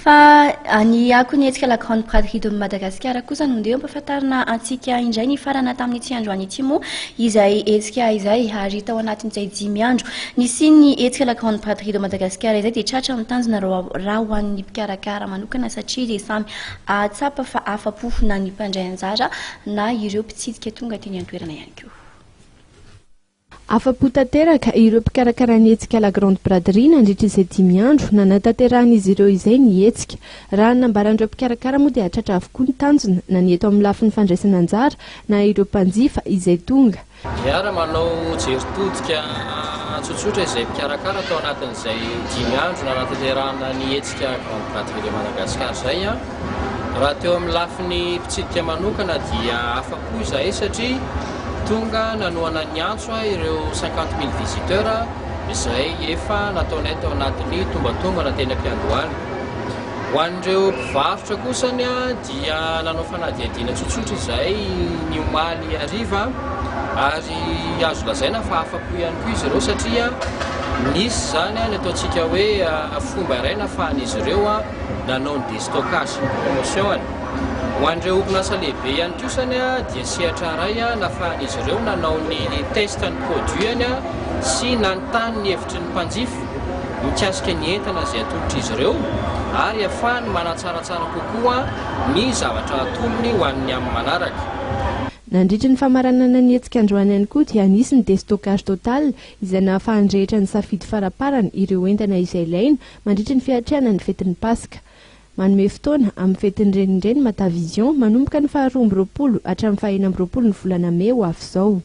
Fa ny akon'ny hetsika La Grande Braderie de Madagascar kosa no ndeha ampahafantarina antsika indray nifarana tamin'ity androany ity moa izay hetsika izay, ary tao anatin'izay 5 andro nisian'ny hetsika La Grande Braderie de Madagascar izay dia tratra ny tanjona raha ho an'ny mpikarakara manokana, satria dia samy ahatsapa fa afa-po na ny mpandray anjara na ireo mpitsidika tonga teny an-toerana ihany koa. Afa-po tanteraka ireo mpikarakara ny hetsika La Grande Braderie nandritra izay 5 andro nanatanterahan'izy ireo izay ny hetsika. Raha ny nambaran'ireo mpikarakara moa dia tratra avokoa ny tanjona na ny eto amin'ny lafiny fandraisana anjara na ireo mpanjifa izay tonga. Miara manao jery todika tsotsotra izay mpikarakara tao anatin'izay 5 andro nanatanterahana ny hetsika Grande Braderie de Madagascar izay. Raha teo amin'ny lafiny mpitsidika manokana dia afa-po izahay satria tonga nanohana ny antso ireo 50 000 visiteurs izay efa nataonay tao anatin'ny tombatombana teny am-piandohana. Ho an'ireo mpivarotra kosany dia nanao fanadihadiana tsotsotra izay ny omaly hariva, ary azo lazaina fa afa-po ihany koa izy ireo satria nisy izany ny ataontsika hoe fomba iray nahafahan'izy ireo nanao ny déstockage sy ny promotion-ny. Ho an'ireo orinasa lehibe ihany kosany dia sehatra iray nahafahan'izy ireo nanao ny test ny produit-ny sy nanontany ny hevitry ny mpanjifa mikasika ny entana izay atolotr'izy ireo, ary ahafahany manatsaratsara kokoa ny zavatra atolony ho an'ny amin'ny manaraka. Nandritry ny famaranana ny hetsika androany ihany koa dia nisy ny déstockage total izay nahafahan'ny rehetra nisafidy faraparany ireo entana izay ilaina mandritry ny fiatrehana ny fetin'ny Paska. Manome fotoana amin'ny fetin'ny renindreny Matavision manomboka ny faha 22 hatramin'ny faha 26 ny volana mey ho avy izao.